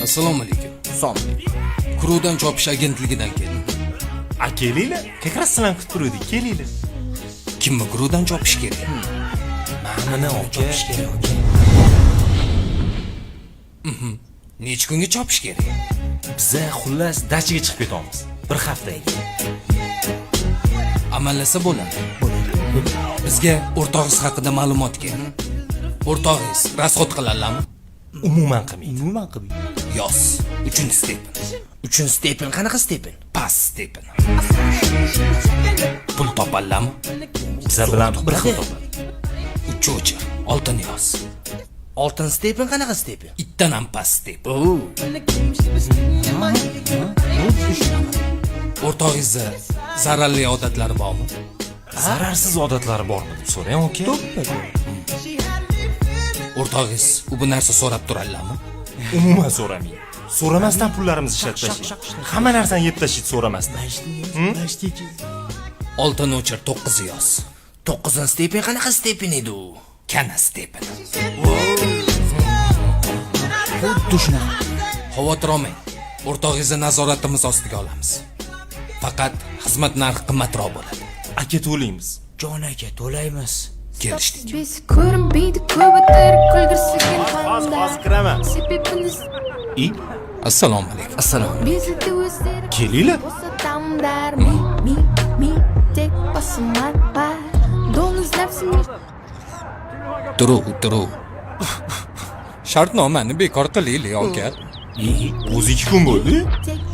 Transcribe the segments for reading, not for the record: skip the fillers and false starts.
Assalomu alaykum. Som. Kurudan chopish agentligidan keldim. A, kelinglar. Как раз sizlarni kutib turuvdik. Kelinglar. Kimni kurudan chopish kerak? Mana, aka. Chopish kerak, aka. Necha kunga chopish kerak? Biza, xullas, dachaga chiqib ketamiz. Bir haftaga. Amallasa bo'ladi. Bizga o'rtog'ingiz haqida ma'lumot kerak. O'rtog'ingiz расход qiladilarmi? Umuman qilmaydi. Umuman qilmaydi. Yoz. Uchinchi степень. Uchinchi степень qanaqa степень? Past степень. Pul topadilarmi? Biza bilan bir xil topadi. Uch o'chir. Oltini yoz. Oltin степень qanaqa степень? Itdan ham past степень. Oo. O'rtog'ingizni zararli odatlari bormi? Zararsiz odatlari bormi deb so'rang, aka. O'rtog'ingiz u bu narsa so'rab turadilarmi? Umuman so'ramaydi. So'ramasdan pullarimizni ishlatib tashlaydi. Hamma narsani yeb tashlaydi so'ramasdan. Oltini o'chir, to'qqizni yoz. To'qqizinchi степень qanaqa степень edi u? Kana степень. Xuddi shunaqa. Xavotir olmang. O'rtog'ingizni nazoratimiz ostiga olamiz. Faqat xizmat narxi qimmatroq bo'ladi. Aka, to'laymiz. Jon aka, to'laymiz. Kelishdik. Бесі көрінбейді көп өтірік күлгірсіген Hozir, таңда hozir kiraman. Себебін I Assalomu alaykum. Assalomu. Безілді өздері Kelinglar. Босатамдар ми ми ми тек басым арпа Доңыз нәпсіме. Turuv, turuv. Shartnomani bekor qilaylik, aka. O'zi 2 kun bo'ldi.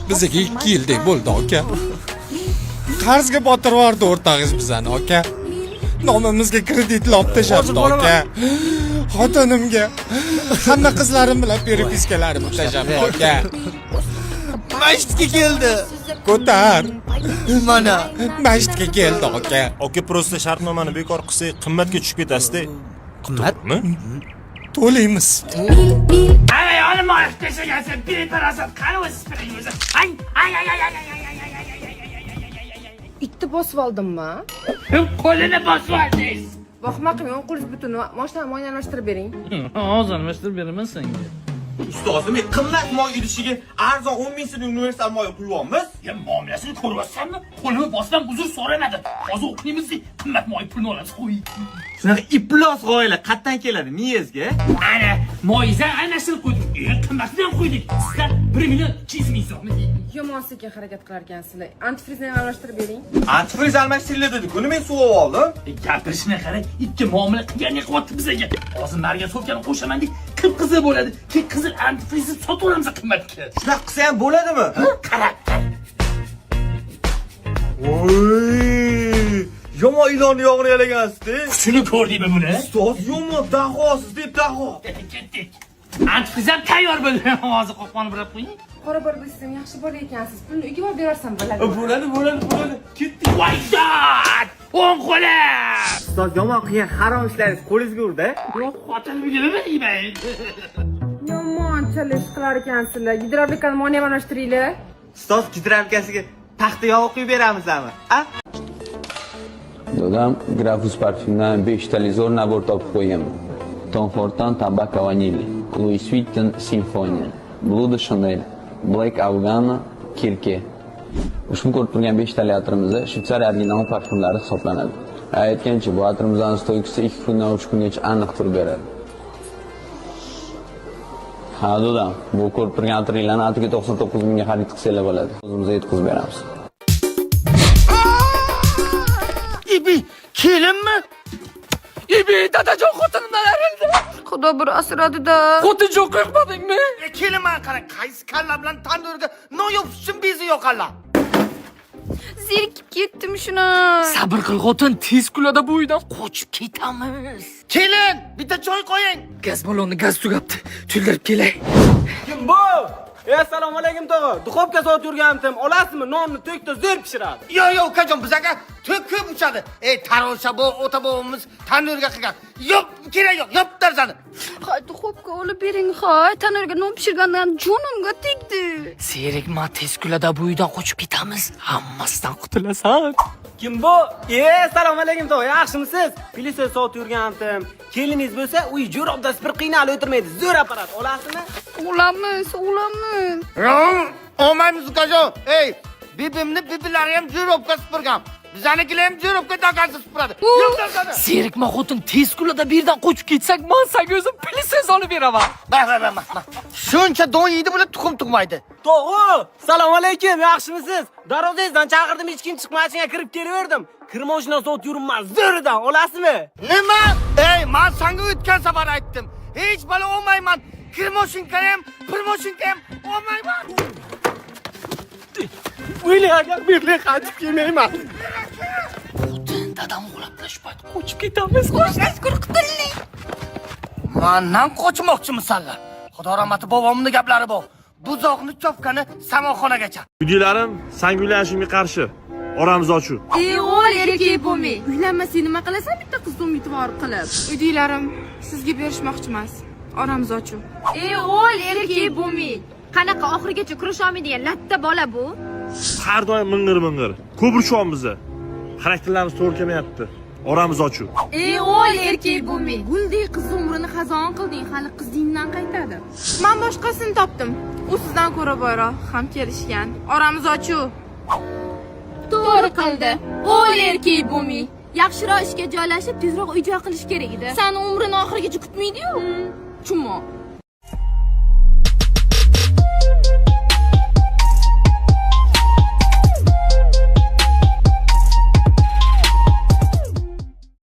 Bizga 2 yildek bo'ldi, aka. Qarzga botirib yubordi o'rtog'ingiz bizani, aka. Nomimizga kreditlar olib tashlabdi, aka. Xotinimga, hamma qizlarim bilan переписка larimni tashlabdi, aka. Masjidga keldi. Ko'tar. Mana. Masjidga keldi, aka. Aka, просто shartnomani bekor qilsak qimmatga tushib ketasiz-da. Qimmat? To'g'rimi? To'laymiz. Mil mil. Ana yonim tashlagansan, beparasat, qani o'zi spiring o'zi. Ay ay ay ay ay ay ay ay ay ay ay ay ay ay ay. Itni bosib oldimmi? Qo'lini bosib oldingiz. Vahima qilmang, o'ng qo'lingiz butun. Mashinani moyni almashtirib bering. Hozir almashtirib beraman senga. Ustozim, qimmat moy idishiga arzon 10 ming so'mlik universal moy quyyapmiz. Ya, muomalasini ko'ryapsanmi? Qo'lini bosib uzr so'ramadi. Hozir o'qiymiz, qimmat moy pulini olamiz, qo'y. Shunaqa iflos g'oyalar qayerdan keladi miyangizga? Ana, moyingizdan almashtirib qo'ydik. Eng qimmatini ham qo'ydik. Sizlar 1 million 200 ming so'm. Yomon sekin harakat qilar ekansizlar. Antifrizni ham almashtirib bering. Antifriz almashtiringlar dedi. Buni men suvab oldim. Gapirishini qarang, ikki muomala qilganlik qilyapti bizaga. Hozir marga sovkani qo'shaman deb qip-qizil bo'ladi. Keyin qizil antifrizni sotib olamiz qimmatga. Shunaqa qilsa ham bo'ladimi? Qara. Voy! Yomon ilonni yog'ini yalagansiz-da. Kuchini ko'rdingmi buni? Ustoz, yomon dahosiz deb daho. Ketdik. Antifriz ham tayyor bo'ldi. Hozir qo'qonni burab qo'ying. Qora bola bilsam, yaxshi bola ekansiz. Pulni uyga borib berarsam bo'ladi. Bo'ladi, bo'ladi, bo'ladi. Ketdik. Voy dod! O'ng qo'lim! Ustoz, yomon qilgan harom ishlaringiz qo'lingizga urdi. Yo'q, xotinimga nima deyman? Yomon chalish qilar ekansizlar. Gidravlikani moyni ham almashtiringlar. Ustoz, gidravlikasiga paxta yog'i quyib beramizmi? A? Dodam Grafus parfyumdan 5 tali zo'r набор topib qo'yganman. Tom Ford'dan Tabaka Vanilli, Louis Vuitton Simfoniya, Blue de Chanel, Black Afgano, Kirke. Ushbu ko'rib turgan 5 tali atrimiz Shvetsariya original parfyumlari hisoblanadi. Aytgancha, bu atrimizning стойка si 2 kundan 3 kungacha aniq turib beradi. Ha, dodam, bu ko'rib turgan atringlarni atiga 99 mingga xarid qilsanglar bo'ladi. O'zimizga yetkazib beramiz. Ibi, kelinmi? Ibi, dadajon xotinimdan ayrildi. Xudo bir asradi-da. Xotinjon qo'rqmadingmi? Kelin, mana qarang, qaysi kalla bilan tandurga non yopishsin, bezi yo'qalla. Zerikib ketdim shuni. Sabr qil xotin, tez kunlarda bu uydan qochib ketamiz. Kelin, bitta choy qo'ying. Gaz ballonni gaz tugabdi. To'ldirib kelay. Kim bu? E, assalomu alaykum, tog'a. Duxovka sotib yurgandim. Olasizmi? Nonni to'kda zo'r pishiradi. Yo'q, yo'q, ukajon, bizaga to'k ko'p uchadi. Ey, tarosha bu ota bobomimiz tandurga qilgan. Yo'q, kerak yo'q, yop darzani. Hay, duxovka olib bering, hay. Tanirga non pishirgandan jonimga tegdi. Zerikma, tez kunlarda bu uydan qochib ketamiz. Hammasidan qutulasan. Kim bu? E, assalomu alaykum, tog'a. Yaxshimisiz? Пылесос sotib yurgandim. Keliningiz bo'lsa, uy jo'robda bir qiynalib o'tirmaydi. Zo'r apparat. Olasizmi? O'lamiz, o'lamiz. Olmaymiz ukajon. Ey, bibimni bibilari ham jo'robka supurgan. Bizanikilar ham jo'robka dokansi supuradi. Yo'q narsani. Zerikma xotin, tez kunlarda bu yerdan qochib ketsak, man senga o'zim пылесос olib beraman. Bak bak bak bak. Shuncha don yeydi, bular tuxum tug'maydi. Tog'a, salom alaykum, yaxshimisiz? Darvozangizdan chaqirdim, hech kim chiqmashiga kirib kelaverdim. Kir mashina sotib yuribman, zo'ridan olasizmi? Nima? Ey, man senga o'tgan safar aytdim. Hech balo olmayman. Kirmoshinka ham, pirmoshinka ham olmayman. O'ylang agar berlik qaytib kelmayman. Xotin, dadam uxlabdi, shu payt qochib ketamiz. Shukur qutuldik. Mandan qochmoqchimisanlar? Xudo rahmati bobomning gaplari bu. Buzoqni chopgani samoxonagacha. Uydagilarim sanga uylanishimga qarshi. Oramiz ochuv. Ey o'g'il, erkak bo'lmay. Uylanmasang nima qilasan bitta qizni umidvor qilib? Uydagilarim sizga berishmoqchi emas. Oramiz ochuv. Ey o'g'il, erkak bo'lmay. Qanaqa oxirigacha kurasha olmaydigan latta bola bu. Har doim ming'ir-ming'ir. Ko'p urushyapmiz. Xarakterlarimiz to'g'ri kelmayapti. Oramiz ochuv. Ey o'g'il, erkak bo'lmay. Guldek qiz umrini xazon qilding, hali qizingdan qaytadi. Men boshqasini topdim. U sizdan ko'ra boyroq, ham kelishgan. Oramiz ochuv. To'g'ri qildi. O'g'il, erkak bo'lmay. Yaxshiroq ishga joylashib, tezroq uy joy qilish kerak edi. Sani umrini oxirigacha kutmaydi-yu. Chumo.